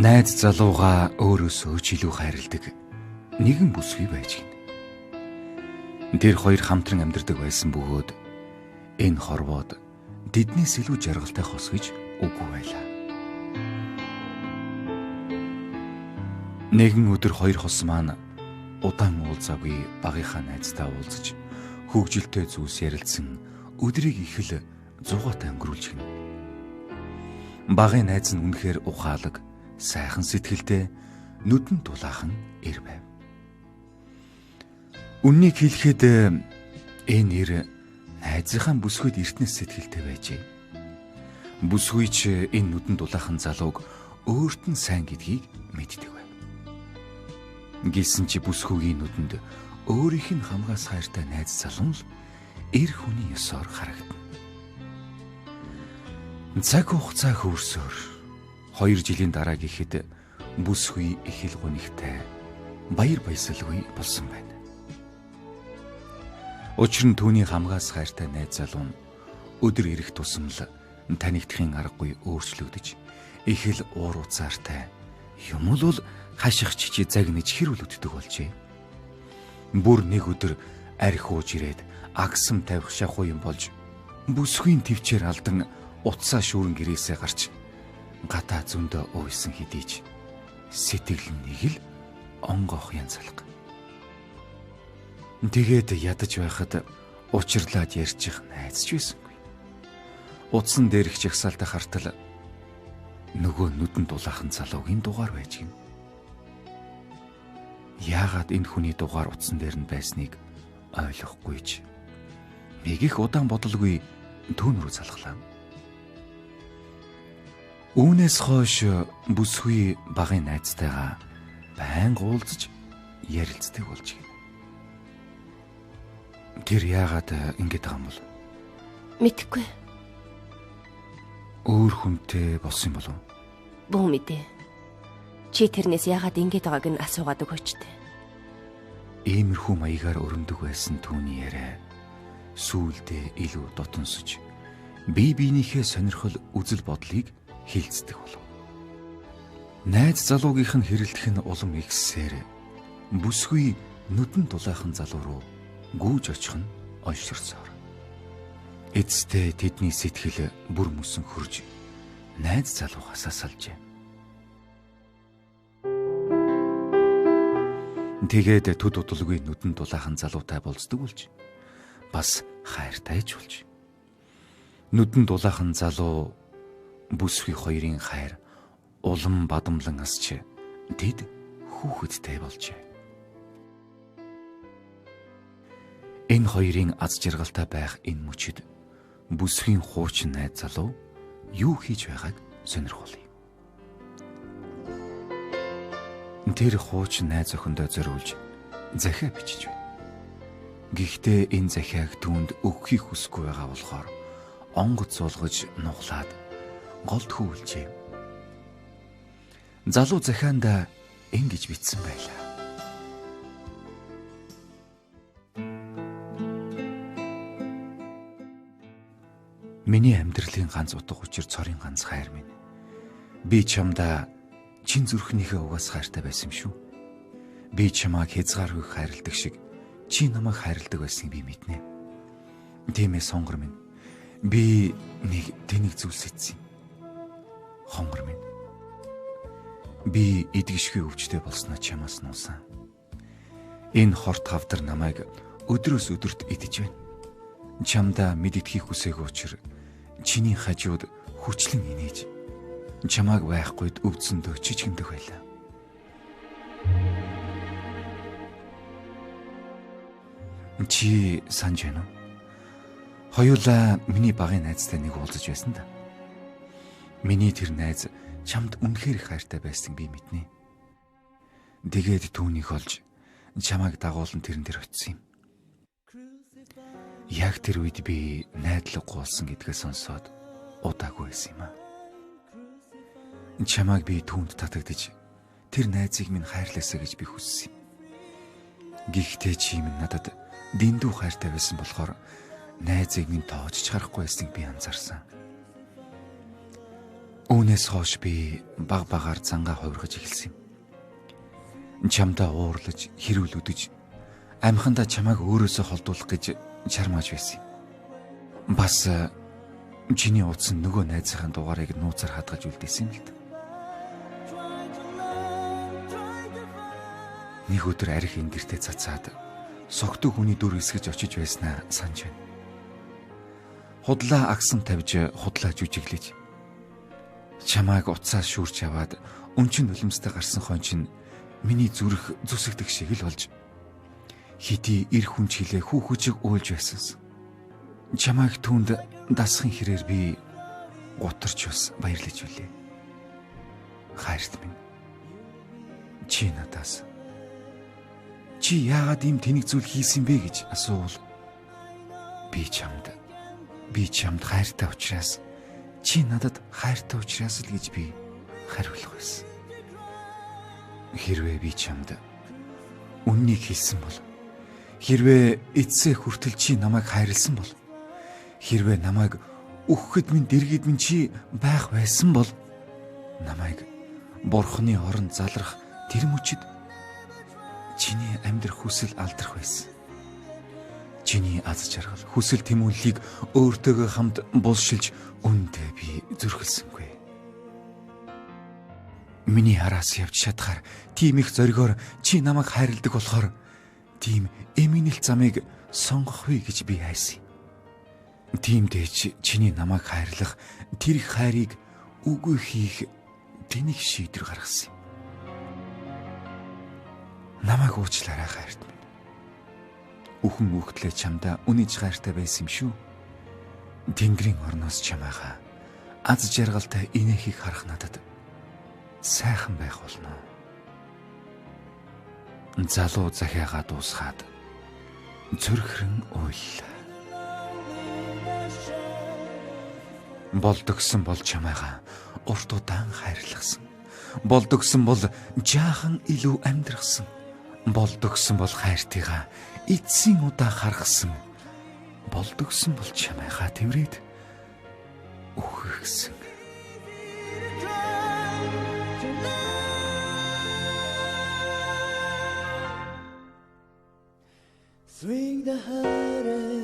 Найз залууга өөрөөсөө ч илүү хайрладаг нэгэн бүсгүй байж гин. Тэр хоёр хамтран амьдардаг байсан бөгөөд энэ хорвоод тэднээс илүү жаргалтай хос гэж үгүй байлаа. Нэгэн өдөр хоёр хос маань удаан уулзаагүй багийнхаа найзтай уулзаж хөгжилтэй зүйлс ярилцсан өдрийг их л зугаатай өнгөрүүлж гин. Багын найз нь үнэхээр ухаалаг, сайхан сэтгэлтэй, нүдэн тулаахан эр байв. Үннийг хэлэхэд энэ эр найзынхаа бүсгүйд эртнээс сэтгэлтэй байжээ. Бүсгүй ч энэ нүдэн дулаахан залууг өөрт нь сайн гэдгийг мэддэг байв. Гэсэн чи бүсгүйгийн нүдэнд өөрийнх нь хамгаас хайртай найз залуу л эр хүний ёсоор харагдана. Цаг хугацаа хөрсөөр 2 жилийн дараа гэхэд бүсгүй их л гунигтай баяр баясгалгүй болсон байна. Учир нь түүний хамгаас хайртай найз залуу нь өдөр ирэх тусам л танигдахын аргагүй өөрчлөгдөж их л уур уцаартай юм бол хаших чичи загнаж хэрүүл өддөг болжээ. Бүр нэг өдөр арх ууж ирээд агсам тавих шахуу юм болж бүсгүйн төвчээр алдан утсаа шүүрэн гэрээсээ гарч гадаа зөндөө уйсан хэдий ч сэтгэл нь нэг л онгоох янзалга. Тэгээд ядаж байхад учирлаад ярьчих найз ч байсангүй. Утсан дээрх жагсаалтаа хартал нөгөө нүдэн дулаахан залуугийн дугаар байж гин. Яагаад энэ хүний дугаар утсан дээр нь байсныг ойлгохгүй ч нэг их удаан бодолгүй түүн рүү залхлаа. Үүнээс хойш бүсгүй багын найзтайгаа байнга уулзаж ярилцдаг болж гин. Тэр яагаад ингэж байгаа юм бол? Мэдэхгүй. Өөр хүнтэй болсон юм болов? Бүү мэдээ. Чи тэрнээс яагаад ингэж байгааг нь асуугаад өгөөч тэ. Иймэрхүү маягаар өрөмдөг байсан түүний яриа сүүлдээ илүү дотонсож бие биенийхээ сонирхол үзэл бодлыг хилцдэг болов. Найз залуугийнх нь хэрэлдэх нь улам ихсээр бүсгүй нүдэн дулаахан залуу руу гүйж очих нь олширсоор. Эцэстээ тэдний сэтгэл бүр мөсөн хөрж найз залуугаас салжээ. Тэгээд төд удалгүй нүдэн дулаахан залуутай болцдог болж бас хайртай ч болж. Нүдэн дулаахан залуу бүсгүй хоёрын хайр улам бадамлан асч тэд хүүхэдтэй болжээ. Энэ хоёрын аз жаргалтай байх энэ мөчид бүсгийн хуучин найз залуу юу хийж байгааг сонирхолъё. Тэр хуучин найз охиндоо зориулж захиа бичиж байна. Гэхдээ энэ захиаг түүнд өгөхийг хүсэхгүй байгаа болохоор онгоц суулгаж нуглаад голд хөвлжээ. Залуу захианда ингэж бичсэн байлаа. Миний амьдралын ганц утга учир цорын ганц хайр минь. Би чамдаа чин зүрхнийхээ угаас хайртай байсан юм шүү. Би чамааг хязгааргүй хайрладаг шиг чи намайг хайрладаг байсныг би мэднэ. Тиймээс хонгор минь, би нэг тэнэг зүйлс эцсэн. Хонгор минь, би эдгэшгүй өвчтэй болсноо чамаас нуусан. Энэ хорт хавдар намайг өдрөөс өдөрт идэж байна. Чамдаа мэддэхийг хүсээгүй учир чиний хажууд хүчлэн инээж чамааг байхгүйд өвдсөндөө чичгэмдэх байлаа. Чи санаж байна уу? Хоёулаа миний багын найзтай нэг уулзаж байсан да. Миний тэр найз чамд үнэхээр их хайртай байсан би мэднэ. Тэгээд түүнийг олж чамайг дагуулan тэрэн дээр очив юм. Яг тэр үед би найдлаггүй болсон гэдгээ сонсоод удаагүй байсан юм аа. Чамайг би түүнд татагдаж тэр найзыг минь хайрлаасаа гэж би хүссэн юм. Гэхдээ чи минь надад дэндүү хайртай байсан болохоор найзыг минь тоож ч харахгүй байсныг би анзаарсан. Үүнээс хойш би баг багаар зангаа хувиргаж эхэлсэн юм. Чамдаа уурлаж, хэрүүл үдэж, амхандаа чамайг өөрөөсөө холдуулах гэж чармааж байсан юм. Бас чиний утсан нөгөө найзынхаа дугаарыг нууцаар хадгалж үлдээсэн юм л да. Нэг өдөр арх энгэртээ цацаад согтуу хүний дүр эсгэж очиж байснаа санаж байна. Худлаа агсан тавьж худлаа жүжиглэж чамайг утсаа шүүрч аваад өнчин нулимстай гарсан хон чинь миний зүрх зүсэгдэх шиг л болж хэдий эр хүн чилээ хүүхүүчийг уйлж байсанс. Чамайг түүнд дасахын хэрээр би гутарч бас баярлаж үлээ. Хайрт минь, чи надаас чи яагаад ийм тэнэг зүйл хийсэн бэ гэж асуувал би чамд хайртай учраас, чи надад хайртай учраас л гэж би хариулах байсан. Хэрвээ би чамд үннийг хэлсэн бол, хэрвээ эцсээ хүртэл чи намайг хайрлсан бол, хэрвээ намайг үхэхэд минь дэргэд минь чи байх байсан бол, намайг Бурхны оронд залрах тэр мөчид чиний амьдрах хүсэл алдрах байсан. Чиний аз жаргал, хүсэл тэмүүллийг өөртөөгөө хамт булшилж үндэ би зүрхэлсэнгүй. Миний араас явж чадхаар тийм их зоригоор чи намайг хайрладаг болохоор тийм эмгэнэл замыг сонгох вэ гэж би айсан. Тийм дэж чиний намайг хайрлах тэр их хайрыг үгүй хийх тэнэг шийдвэр гаргасан юм. Намайг уучлаарай хайрт минь. Үхэн үхтлээ чамдаа үнэж хайртай байсан юм шүү. Тэнгэрийн орноос чамайгаа аз жаргалтай инээхийг харах надад сайхан байх болно. Залуу захиагаа дуусгаад цөрхрэн уйллаа. Болдогсон бол чамайгаа урт удаан хайрлахсан. Болдогсон бол жаахан илүү амьдрахсан. Болдогсон бол хайртайгаа эцсийн удаа харгасан. Болдогсон бол чамайгаа тэврээд үхэгсэн. Swing the heart.